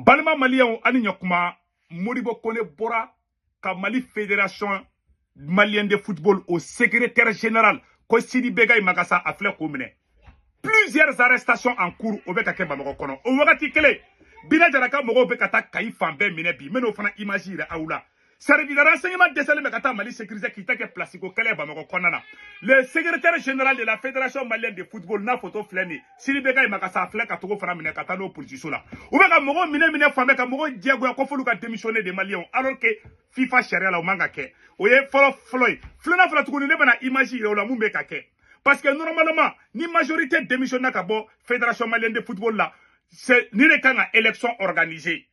Balima maliyɛnw, ani ɲakuma. Modibo Kone bɔra ka Mali Fédération malienne de football, au secrétaire général ko Sidi Begaye Magassa, a filɛ k'o minɛ. Plusieurs arrestations en cours, o bɛ ka kɛ Bamakɔ kɔnɔ. O wagati kelen, Bina Jara ka mɔgɔw bɛ ka taa Kayi fan bɛɛ minɛ bi. N bɛn'o fana image yira aw la. Service de renseignement dɛsɛlen bɛ ka taa Mali sécuriser, k'i ta kɛ place ko kɛlɛ Bamakɔ kɔnɔna na. Le secrétaire général de la Fédération malienne de football, n'a photo filɛ nin ye, Sidi Begaye Magassa, a filɛ ka togo fana minɛ ka taa n'o polisiso la. U bɛ ka mɔgɔw minɛ minɛ fan bɛɛ, ka mɔgɔw diyagoya ko f'olu ka démissionner de maliyɛnw, alors que FIFA sariya la, o man ka kɛ. O ye fɔlɔ fɔlɔ ye. Filanan fana tuguni, ne bɛna image yira o la mun bɛ ka kɛ, parce que normalement, ni majorité démissionne ka bɔ Fédération malienne de football la, c'est ni de kan ka élection organiser.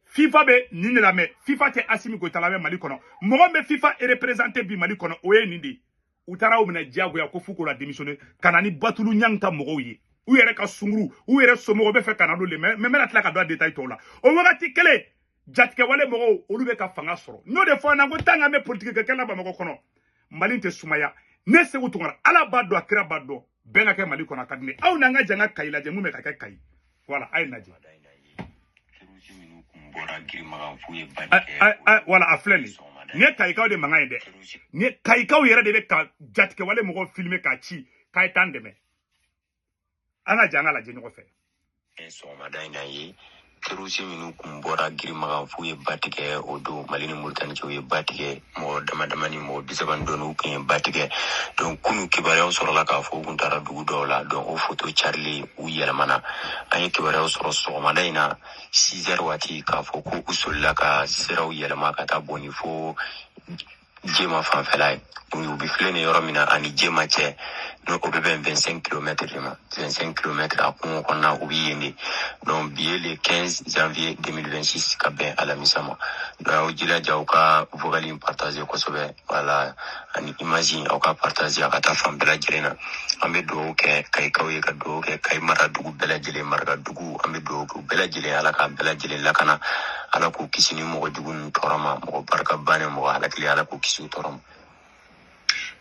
FIFA bɛ nin de lamɛn. FIFA tɛ Asimi Goïta lamɛn Mali kɔnɔ. Mɔgɔ min bɛ FIFA représenté bi Mali kɔnɔ, o ye nin de ye. U taara o minɛ diyagoya ko f'u k'o la démissionner, ka na ni Batulu Ɲangi ka mɔgɔw ye, u yɛrɛ ka sunguru, u yɛrɛ somɔgɔw bɛ fɛ ka na n'olu ye. Mais n bɛna tila ka don a détail tɔw la. O wagati kelen, jatigɛwale mɔgɔw, olu bɛ ka fanga sɔrɔ. N y'o de fɔ an na ko tant qu'an bɛ politique kɛ la Bamakɔ kɔnɔ, Mali tɛ sumaya. Ne Segu Tunkara, Ala b'a dɔn, a kira b'a dɔn, bɛn ka kɛ Mali kɔnɔ, a ka di ne. Aw n'an ka jan ka Kayi lajɛ, mun bɛ ka kɛ Kayi. Voilà, a ye lajɛ. Minnu kun bɔra Girimagan f'u ye bali kɛ. Voilà, a filɛ nin nin ye Kayikaw de mankan ye dɛ. Nin ye Kayikaw yɛrɛ de bɛ ka jatigɛwale mɔgɔw filmer k'a ci k'a ye t'an dɛmɛ. An ka jɛ an ka lajɛ ɲɔgɔn fɛ. Sɔgɔmada in na ye, terroriste minnu kun bɔra Girimagan f'u ye ba tigɛ o don, Mali ni Moritani cɛ, u ye ba tigɛ mɔgɔ dama dama ni mɔgɔ 30 ni dɔɔni, u kun ye ba tigɛ. Donc kunu, kibaruyaw sɔrɔla k'a fɔ u kun taara dugu dɔw la. Donc o photo carilen, u yɛlɛmana. An ye kibaruyaw sɔrɔ sɔgɔmada in na 6 heures waati k'a fɔ ko u solila ka siraw yɛlɛma ka taa bɔn ni fo Jema fanfɛla ye. U bɛ filɛ nin yɔrɔ min na, ani Jema cɛ, n'o o bɛ bɛn 25 kilomètres de ma, 25 kilomètres, a kungo kɔnɔna, u bɛ yen de. Donc bi ye le 15 janvier 2026, ka bɛn alamisa ma. Donc aw jilaja, aw ka vocal in partager kosɛbɛ, voilà, ani image in, aw ka partager a ka taa fan bɛɛ lajɛlen na. An bɛ dugawu kɛ Kayikaw ye, ka dugawu kɛ Kayi mara dugu bɛɛ lajɛlen, marakadugu, an bɛ dugawu kɛ u bɛɛ lajɛlen. Ala k'an bɛɛ lajɛlen lakana, Ala k'u kisi ni mɔgɔ jugu ninnu tɔɔrɔ ma, mɔgɔ barika bannen, mɔgɔ halakili, Ala k'u kisi u tɔɔrɔ ma.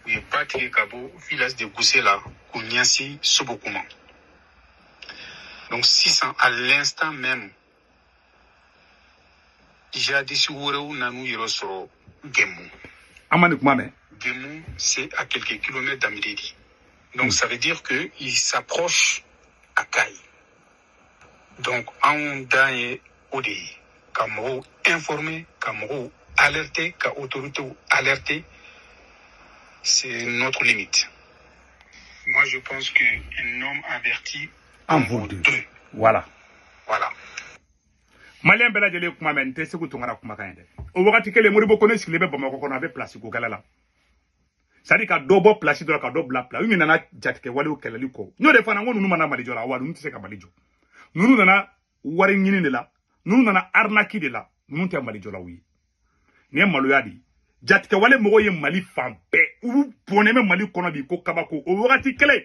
U ye ba tigɛ ka bɔ village de Goussé la k'u ɲɛsin Soboku ma. Donc sisan, à l'instant même, jihadiste wɛrɛw nan'u yɛrɛ sɔrɔ Guémou. An ma nin kuma mɛn. Guémou, c'est à quelques kilomètres d'Amidedi. Donc ça veut dire que il s'approche à Kayi. Donc anw dan ye o de ye, ka mɔgɔw informer, ka mɔgɔw alerter, ka autorités alerter. C'est notre limite. Moi, je pense qu'un homme averti en vaut deux. Voilà. Voilà. Maliyɛn bɛɛ lajɛlen kuma mɛn, n tɛ Segu Tunkara kumakan ye dɛ. O wagati kelen, Modibo Kone sigilen bɛ Bamakɔ kɔnɔ, a bɛ place ko kɛlɛ la, c'est à dire ka dɔ bɔ place dɔ la ka dɔ bila place. U nana jatigɛ walew kɛlɛli kɔ. N y'o de fana ko ninnu mana Mali jɔ la wa, ninnu tɛ se ka Mali jɔ. Ninnu nana wari ɲini de la, ninnu nana arnaque de la, ninnu tɛ Mali jɔlaw ye. Nin ye maloya de ye. Jatigɛwale mɔgɔw ye Mali fan bɛɛ, u bɔnnen bɛ Mali kɔnɔ bi ko kabako. O wagati kelen,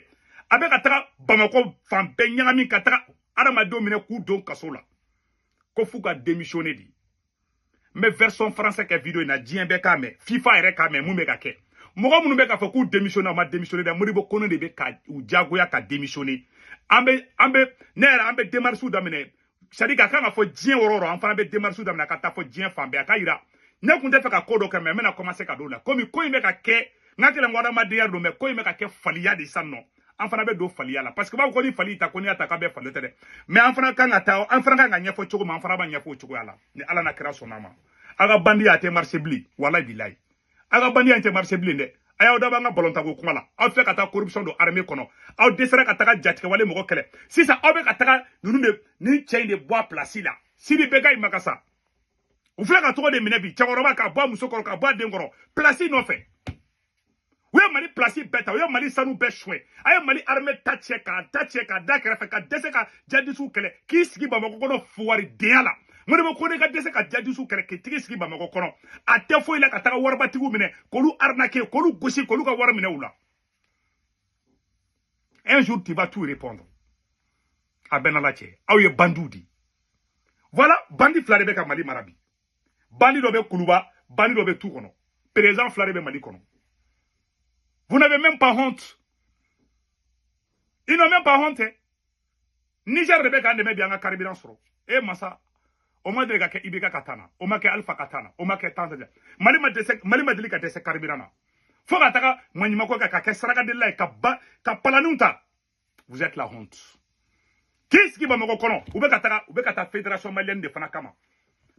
a bɛ ka taga Bamakɔ fan bɛɛ ɲagami, ka taga adamadenw minɛ k'u don kaso la ko f'u ka démissionner de. N bɛ version français kɛ vidéo in na, diɲɛ bɛɛ k'a mɛn, FIFA yɛrɛ k'a mɛn mun bɛ ka kɛ. Mɔgɔ minnu bɛ k'a fɔ k'u démissionner, u ma démissionner dɛ. Modibo Kone de bɛ ka u diyagoya ka démissionner. An bɛ ne yɛrɛ, an bɛ démarches daminɛ, c'est à dire k'a kan ka fɔ diɲɛ yɔrɔ o yɔrɔ, an fana bɛ démarches daminɛ ka taa fɔ diɲɛ fan bɛɛ, a ka yira. Ne kun tɛ fɛ ka ko dɔ kɛ, mais n bɛna commencer ka don o la. Komi ko in bɛ ka kɛ, n ka kɛlɛ ko adamadenya don, mais ko in bɛ ka kɛ faliya de sisan nɔ, an fana bɛ don faliya la, parce que b'a fɔ ko ni fali ta, ko n'i y'a ta k'a bɛ fali tɛ dɛ. Mais an fana kan ka taa, an fana kan ka ɲɛfɔ cogo min, an fana b'a ɲɛfɔ o cogoya la. Ni Ala n'a kira sɔnna a ma, aw ka bandiya a tɛ marcher bilen. Walayi bilayi, aw ka bandiya in tɛ marcher bilen dɛ. A y'aw dabɔ an ka balontanko kuma la. Aw filɛ ka taa corruption don armée kɔnɔ, aw dɛsɛra ka taga jatigɛwale mɔgɔ kɛlɛ. Sisan aw bɛ ka taga ninnu de ni cɛ in de bɔ a place la, Sidi Begaye Magassa. U filɛ ka tɔgɔ de minɛ bi, cɛkɔrɔba ka bɔ a muso kɔrɔ, ka bɔ a den kɔrɔ place nɔfɛ. U ye Mali place bɛɛ ta, u ye Mali sanu bɛɛ suɲɛ, a ye Mali armée ta tiɲɛ, k'a ta tiɲɛ, k'a da kɛrɛfɛ, ka dɛsɛ ka jadisiw kɛlɛ, k'i sigi Bamakɔ kɔnɔ fuwaridenya la. Modibo Kone ka dɛsɛ ka jadisiw kɛlɛ, k'i tigi sigi Bamakɔ kɔnɔ, a tɛ foyi la ka taga waribatigiw minɛ k'olu arnaquer, k'olu gosi, k'olu ka wari minɛ u la. Un jour, tu vas tout répondre. A bɛɛ n'Ala cɛ, aw ye bandiw di. Voilà, bandi fila de bɛ ka Mali mara bi. Bandi dɔ bɛ Kuluba, bandi dɔ bɛ tu kɔnɔ. Président fila de bɛ Mali kɔnɔ. Vous n'avez même pas honte. Ils n'ont même pas honte, hein. Niger de bɛ k'an dɛmɛ bi an ka carburant sɔrɔ. E masa. O ma deli ka kɛ IBK ka taa na, o ma kɛ Alpha ka taa na, o ma kɛ Tanzania. Mali ma dɛsɛ, Mali ma deli ka dɛsɛ carburant na fo ka taga maɲumako kɛ ka kɛ sarakadelila ye ka ba ka palaniw ta. Vous êtes la honte. K'i sigi Bamakɔ kɔnɔ, u bɛ ka taga, u bɛ ka taa fédération malienne de fana kama,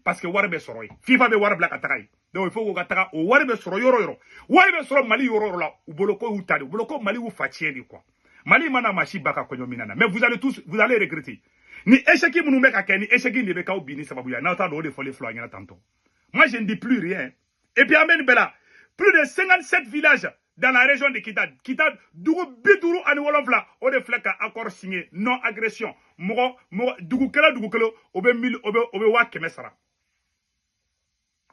parce que wari bɛ sɔrɔ yen, FIFA bɛ wari bila ka taga yen. Donc il faut k'u ka taga, o wari bɛ sɔrɔ yɔrɔ yɔrɔ, wari bɛ sɔrɔ Mali yɔrɔ yɔrɔ la. U bolo ko y'u ta de, u bolo ko Mali y'u fa tiɲɛ de quoi. Mali mana maa si ba ka kɔɲɔ min na, mais vous allez tous, vous allez regretter. Ni échec minnu bɛ ka kɛ, ni échec de bɛ k'aw bin ni sababu ye, n'aw t'a dɔn, o de fɔlen filɛ aw ɲɛna tantôt. Moi, je ne dis plus rien. Et puis an bɛ nin bɛɛ la, plus de 57 villages dans la région de Kita, Kita dugu 57, o de filɛ ka accord signé non agression. Mɔgɔ mɔgɔ, dugu kelen dugu kelen, o bɛ mille, o bɛ 100 000 sara,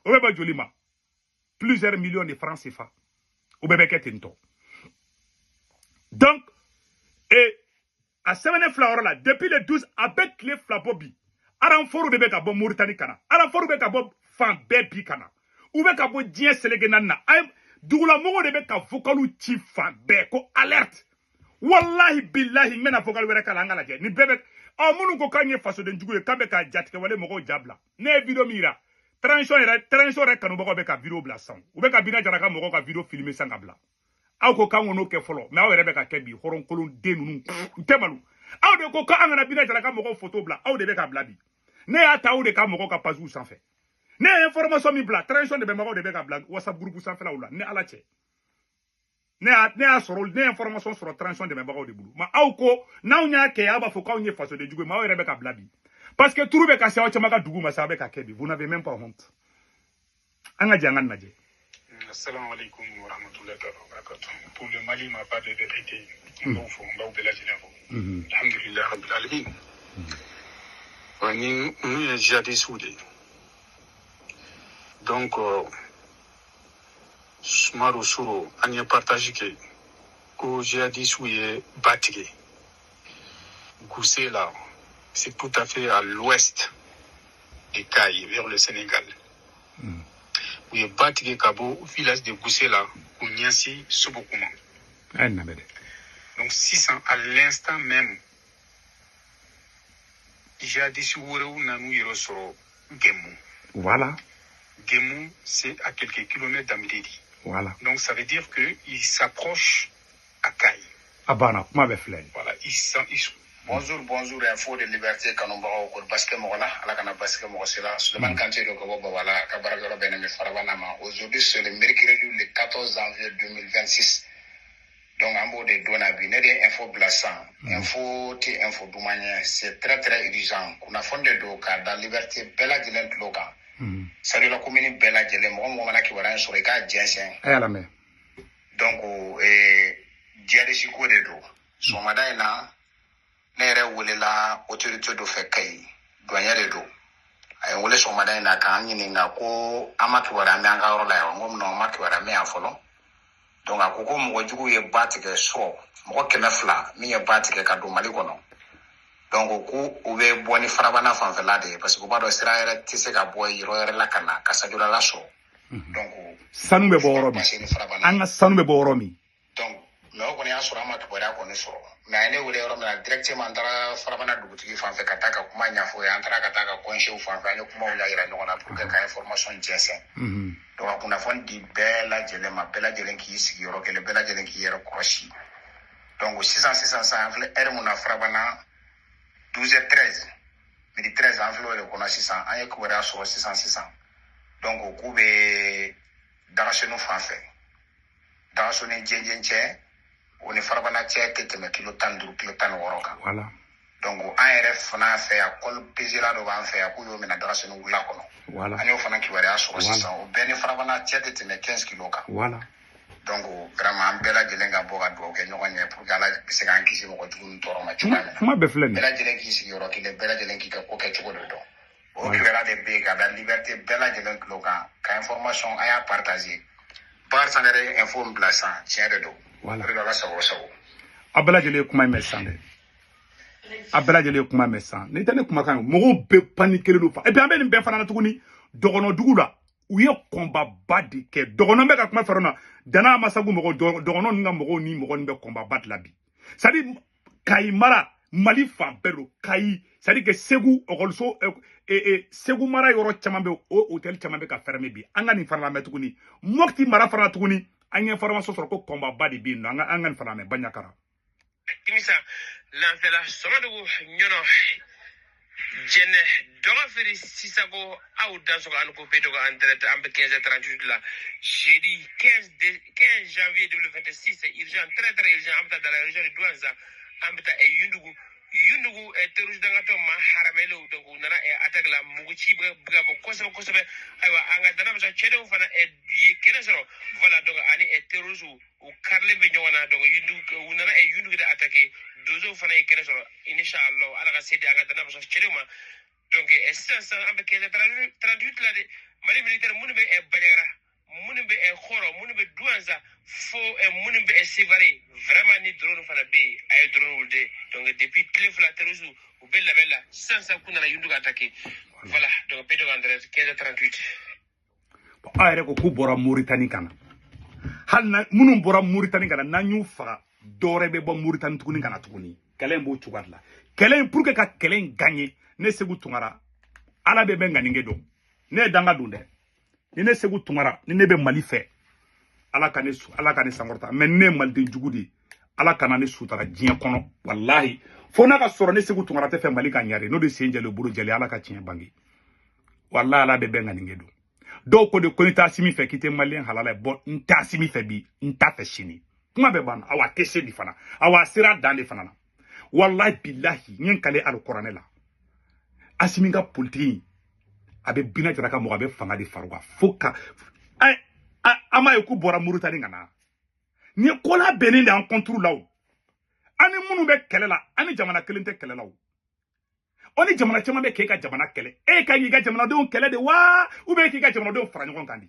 o bɛ bɛn joli ma? Plusieurs millions de francs CFA. O bɛɛ bɛ kɛ ten tɔ. Donc et a sɛbɛnnen fila yɔrɔ la, depuis le 12, a bɛ tile 2 bɔ bi, renfort de bɛ ka bɔ Moritani ka na, renfort bɛ ka bɔ fan bɛɛ bi ka na, u bɛ ka bɔ diɲɛ seleke naani na. A ye dugulamɔgɔw de bɛ ka vocaliw ci fan bɛɛ ko alerte. Wallahi billahi, n bɛna vocal wɛrɛ k'a la, an ka lajɛ nin bɛɛ bɛ ɔ minnu ko k'an ye fasoden jugu ye, k'an bɛ ka jatigɛwale mɔgɔw ja bila. Ne ye vidéo min yira, transition yɛrɛ, transition yɛrɛ kanubagaw bɛ ka vidéo bila sisan, u bɛ ka Bina Jara ka mɔgɔw ka vidéo filmer sisan ka bila. Aw ko k'an k'o kɛ fɔlɔ, mais aw yɛrɛ bɛ ka kɛ bi. Hɔrɔnkolon den ninnu u tɛ malo. Aw de ko k'an kana Bina Jara ka mɔgɔw photo bila, aw de bɛ ka bila bi. Ne y'a ta aw de ka mɔgɔw ka page sanfɛ. Ne ye information min bila, transition de bɛ mɔgɔw de bɛ ka bila WhatsApp groupe sanfɛlaw la. Ni Ala cɛ, ne y'a sɔrɔ, ne ye information sɔrɔ transition dɛmɛbagaw de bolo. Ma aw ko n'anw y'a kɛ, aw b'a fɔ k'anw ye fasoden jugu ye, mais aw yɛrɛ bɛ ka bila bi, parce que turu bɛ ka se aw caman ka dugu ma sa, aw bɛ ka kɛ bi. Vous n'avez même pas honte. An ka jɛ, an ka lajɛ. Assalamu alaikum wa rahmatullahi wa barakatuh. Pour le Mali, ma part de vérité, n b'aw fo, n b'aw bɛɛ lajɛlen fo. Alhamdulillah rabbil alamin. Wa ni ninnu ye jihadistes de ye. Donc Sumaro Soro, an ye partage kɛ ko jihadistes ye ba tigɛ Goussé là, c'est tout à fait à l'ouest de Kayes, vers le Sénégal. U ye ba tigɛ ka bɔ village de Goussé la k'u ɲɛsin Sobokuma. A ye nin lamɛn dɛ. Donc sisan, à l'instant même, jihadistes wɛrɛw nan'u yɛrɛ sɔrɔ Guémou. Guémou, c'est à quelques kilomètres d'Amdedi. Donc ça veut dire qu'ils s'approchent à Kayes. A banna, kuma bɛ filɛ nin. Voilà, ils sont, ils sont Bonjour, bonjour, info de liberté kanubagaw, ko basi tɛ mɔgɔ la, Ala kana basi kɛ mɔgɔ si la. Suleiman Kante don ka bɔ Babala, ka baarakɛyɔrɔ bɛnnen bɛ Farabana ma. Aujourd'hui, c'est le mercredi le 14 janvier 2026. Donc an b'o de don na bi. Ne de ye info bila sisan. Info tɛ info duman ye, c'est très très urgent. Kunnafoni de don k'a da liberté bɛɛ lajɛlen tulo kan. Sabula commune bɛɛ lajɛlen, mɔgɔ mɔgɔ mana kibaruya in sɔrɔ, i k'a jɛnsɛn. A y'a lamɛn. Donc djihadiste ko de don. Sɔgɔmada in na, ne yɛrɛ welela autorité dɔ fɛ Kayi, douanier de don. A ye n wele sɔgɔmada in na k'an ɲininka ko an ma kibaruya mɛn an ka yɔrɔ la yan. N ko non, an ma kibaruya mɛn yan fɔlɔ. Donc a ko ko mɔgɔ jugu ye ba tigɛ sɔrɔ, mɔgɔ 200 min ye ba tigɛ ka don Mali kɔnɔ. Donc ko u bɛ bɔ ni Farabana fanfɛla de ye, parce que u b'a dɔn sira yɛrɛ tɛ se ka bɔ yɔrɔ wɛrɛ la ka na ka Sajolala sɔrɔ. Donc Sanu bɛ bɔ yɔrɔ min. passer ni Farabana. An ka sanu bɛ bɔ yɔrɔ min. Donc mais o kɔni y'a sɔrɔ an ma kibaruya kɔni sɔrɔ, mais a ye ne wele yɔrɔ min na, directement an taara Farabana dugutigi fan fɛ ka taa ka kuma ɲɛfɔ ye. An taara ka taa ka conseil fan fɛ, an ye kumaw ɲɛ yira ɲɔgɔn na pour que ka information jɛnsɛn. Donc a kunnafoni di bɛɛ lajɛlen ma, bɛɛ lajɛlen k'i sigi yɔrɔ kelen, bɛɛ lajɛlen k'i yɛrɛ kɔlɔsi. Donc sisan sisan sisan, an filɛ heure mun na Farabana, 12h13, midi 13, an filɛ o de kɔnɔ sisan. An ye kibaruya sɔrɔ sisan sisan. Donc k'u bɛ Dagasenu fan fɛ, Dagaso ni Jɛnjɛn cɛ, o ni Farabana cɛ tɛ tɛmɛ kilo 15, kilo 16 kan. Donc an yɛrɛ fana fɛ yan, kɔli pesela dɔ b'an fɛ yan, k'u y'o minɛ Dagasenu wula kɔnɔ. An y'o fana kibaruya sɔrɔ sisan, o bɛɛ ni Farabana cɛ tɛ tɛmɛ 15 kilo kan. Donc vraiment, an bɛɛ lajɛlen ka bɔ ka dugawu kɛ ɲɔgɔn ɲɛ pour que Ala bɛ se k'an kisi mɔgɔ jugu ninnu tɔɔrɔ ma cogoya min na. Kuma bɛɛ filɛ nin. Bɛɛ lajɛlen k'i sigi yɔrɔ kelen, bɛɛ lajɛlen k'i ka ko kɛ cogo de dɔn. O kibaruya de bɛ yen ka da liberté bɛɛ lajɛlen tulo kan, ka information a y'a partager. Bakari Sangare ye info min bila sisan, tiɲɛ de don. O de don, Ala sago sago. A bɛɛ lajɛlen ye kuma in mɛn sisan dɛ, a bɛɛ lajɛlen ye kuma mɛn sisan. N'i tɛ ne kumakan ye, mɔgɔw bɛɛ paniquelen don fa. Et puis an bɛ nin bɛɛ fana na tuguni, dɔgɔnɔdugu la, u ye kɔnbaba de kɛ. Dɔgɔnɔ bɛ ka kuma fɛrɛ na Dana Masagu mɔgɔw, dɔgɔnɔ ninnu ka mɔgɔw ni mɔgɔ ninnu bɛ kɔnbaba de la bi. C'est à dire Kayi mara, Mali fan bɛɛ don Kayi, c'est à dire que Segu ɔkɔliso, Segu mara yɔrɔ caman bɛ, o hôtel caman bɛ ka fermer bi. An ka nin fana lamɛn tuguni, Mopti mara fana tuguni, an ye information sɔrɔ ko combat ba de bɛ yen nɔ. An ka nin fana lamɛn Bandiagara. Timisa Lanfɛla Sɔgɔdugu Ɲɔnɔ Jɛnɛ Dɔgɔfiri Sisako aw dansɔgɔ ani ko pedo en direct. An bɛ 15h38 la, jeudi 15 janvier 2026. C'est urgent, très très urgent. An bɛ taa dans la région de Douentza, an bɛ taa Yundugu. Yundugu, terroriste dangatɔ ma haramɛlew, donc u nana attaque la, mugu ci bɛ ka bɔ kosɛbɛ kosɛbɛ. Ayiwa, an ka dana bɛ cɛdenw fana ye kɛnɛ sɔrɔ. Voilà, donc ani terroriste u karilen bɛ ɲɔgɔn na. Donc Yundugu, u nana Yundugu de attaquer, donsow fana ye kɛnɛ sɔrɔ. Inshallah, Ala ka se di an ka dana bɛ cɛdenw ma. Donc sisan sisan an bɛ 15h38 la de. Mali militaire minnu bɛ Bandiagara, minnu bɛ Kɔrɔ, minnu bɛ Douentza, fo minnu bɛ Sevare, vraiment ni drone fana bɛ yen, a ye drone wuli de. Donc depuis tile 2, terroriste u bɛ labɛn la. Sisan sisan k'u nana Yundugu attaquer. Voilà, donc Pedro en direct, 15h38. Aw yɛrɛ ko k'u bɔra Moritani ka na. Hali na minnu bɔra Moritani ka na, n'an y'u faga, dɔwɛrɛ bɛ bɔ Moritani tuguni ka na tuguni. Kɛlɛ in b'o cogoya de la. Kɛlɛ in, pour que ka kɛlɛ in gagner, ne Segu Tunkara, Ala bɛ bɛ ŋaninge dɔn, ne ye danga don dɛ. Ni ne Segu Tunkara, ni ne bɛ Mali fɛ, Ala ka ne, Ala ka ne sankɔrɔta. Mais ne ye maliden jugu de ye, Ala kana ne sutara diɲɛ kɔnɔ. Walahi, fo n'a ka sɔrɔ ne Segu Tunkara tɛ fɛ Mali ka ɲare, n'o de sen jɛlen bolo jɛlen, Ala ka tiɲɛ bange. Walahi, Ala bɛ bɛn ŋaninge dɔn. Dɔw ko de ko ni t'a Asimi fɛ k'i tɛ maliyɛn halala ye. Bɔn, n t'a Asimi fɛ bi, n t'a fɛ sini, kuma bɛɛ banna. Awa, a tɛ se bi fana, awa, a sera dan de fana na. Walahi bilahi, n ye n kale alikɔrɔnɛ la, Asimi ka politiki a bɛ bina jara ka mɔgɔ, a bɛ fanga de far'o kan fo ka an m'a ye k'u bɔra Moritani ka na. Nin ye ko labɛnnen de an contre la. O an ni minnu bɛ kɛlɛ la, an ni jamana kelen tɛ kɛlɛ la. O ni jamana caman bɛ k'e ka jamana kɛlɛ, e ka k'i ka jamanadenw kɛlɛ de wa, ou bien k'i ka jamanadenw fara ɲɔgɔn kan de?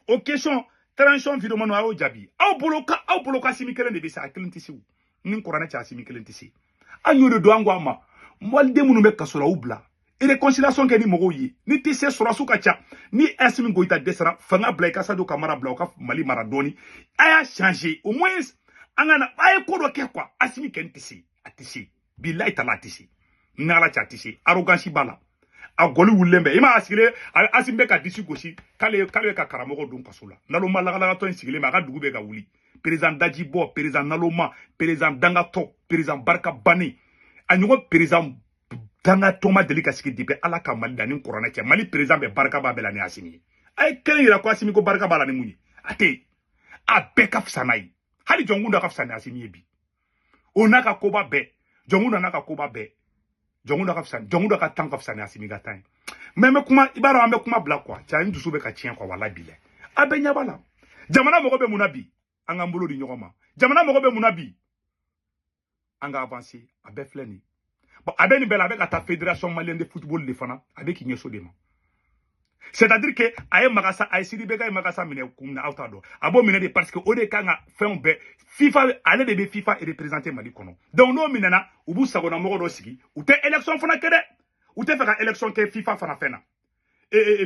O question, transition vidéo a y'o jaabi. Aw bolo ka, aw bolo ka Asimi kelen de bɛ se, a kelen tɛ se. O ni kuranɛ cɛ, Asimi kelen tɛ se. An y'o de don, an ko a ma, maliden minnu bɛ kaso la, u bila, réconciliation kɛ ni mɔgɔw ye. Ni tɛ se, sɔrɔsiw ka ca. Ni Asimi Goïta dɛsɛra, fanga bila, i ka Sadio Kamara bila, o ka Mali mara dɔɔni. A y'a changer au moins, an ka na, a ye ko dɔ kɛ quoi. Asimi kɛni tɛ se, a tɛ se, bilayi tala, a tɛ se. Ni Ala cɛ, a tɛ se. Arrogance b'a la, a gɔli wulilen bɛ. I m'a sigilen, Asimi bɛ ka disi gosi k'ale bɛ ka karamɔgɔ don kaso la. Naloma lagalagatɔ in sigilen bɛ, a ka dugu bɛ ka wuli. Président daji bɔ, président naloma, président dangatɔ, président barika bannen, a ɲɔgɔn président dangatɔ ma deli ka sigi depuis Ala ka Mali da ni kuranɛ cɛ. Mali président bɛ barika b'a bɛɛ la ni Asimi ye. A ye kelen yira ko Asimi ko barika b'a la ni mun ye? A tɛ yen, a bɛɛ ka fisa n'a ye. Hali Jɔnkunda ka fisa ni Asimi ye bi, o n'a ka koba bɛɛ. Jɔnkunda n'a ka koba bɛɛ, Jɔnkunda ka fisa, Jɔnkunda ka tan ka fisa ni Asimi ka tan ye. Mais n bɛ kuma, i b'a dɔn, an bɛ kuma bila quoi. Cɛ, n dusu bɛ ka tiɲɛ quoi. Walahi bilahi, a bɛɛ ɲɛ b'a la. Jamana mɔgɔ bɛ mun na bi? An k'an bolo di ɲɔgɔn ma. Jamana mɔgɔ bɛ mun na bi? An ka avancer. A bɛɛ filɛ nin ye. Bon, a bɛ nin bɛɛ la, a bɛ ka taa Fédération malienne de football de fana, a bɛ k'i ɲɛso de ma. C'est à dire que a ye Magasa, a ye Sidibe ka ye Magasa minɛ kun na, aw t'a dɔn. A b'o minɛ de parce que o de kan ka fɛnw bɛɛ FIFA, ale de bɛ FIFA représenter Mali kɔnɔ. Donc n'o minɛna, u b'u sagona mɔgɔ dɔ sigi. U tɛ élection fana kɛ dɛ, u tɛ fɛ ka élection kɛ FIFA fana fɛn na,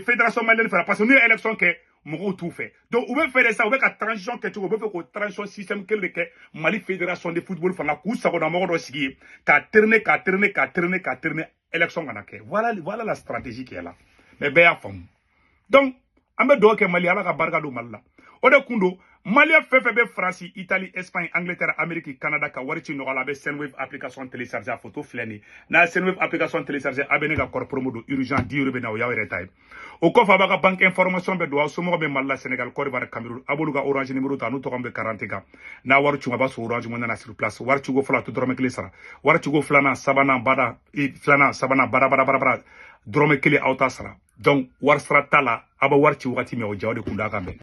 Fédération malienne fana, parce que n'u ye élection kɛ, mɔgɔw t'u fɛ. Donc u bɛ fɛ de sa, u bɛ ka transition kɛ cogo, u bɛ fɛ k'o transition système kelen de kɛ Mali Fédération de football fana, k'u sagona mɔgɔ dɔ sigi yen k'a traîner, k'a traîner, k'a traîner, k'a traîner, élection kana kɛ. Voilà, voilà la stratégie qui est là. Mais bɛɛ y'a faamu. Donc an bɛ dugawu kɛ Mali, Ala ka barika don Mali la. O de kun don, maliyɛn fɛn fɛn bɛ Faransi, Italie, Espagne, Angleterre, Amérique, Canada, ka wari ci nɔgɔya la, a bɛ Sendwave application télécharger. A photo filɛ nin ye. N'a ye Sendwave application télécharger, a bɛ ne ka code promo don urgent 10 euros bɛ na, o y'aw yɛrɛ ta ye. O kɔfɛ, a b'a ka banque information bɛɛ don. Aw somɔgɔw bɛ Mali la, Sénégal, Côte d'Ivoire, Cameroun, a b'olu ka Orange numéro ta, n'u tɔgɔ bɛ 40 kan. N'a wari cun, a b'a sɔrɔ Orange Money na sur place. Wari ciko fɔlɔ, a tɛ dɔrɔmɛ kelen sara. Wari ciko filanan, sabanan, bada filanan, sabanan, bada bada bada bada, dɔrɔmɛ kelen aw t'a sara. Donc wari sara t'a la. A bɛ wari ci wagati min, o ja, o de kun d'a kan bɛn.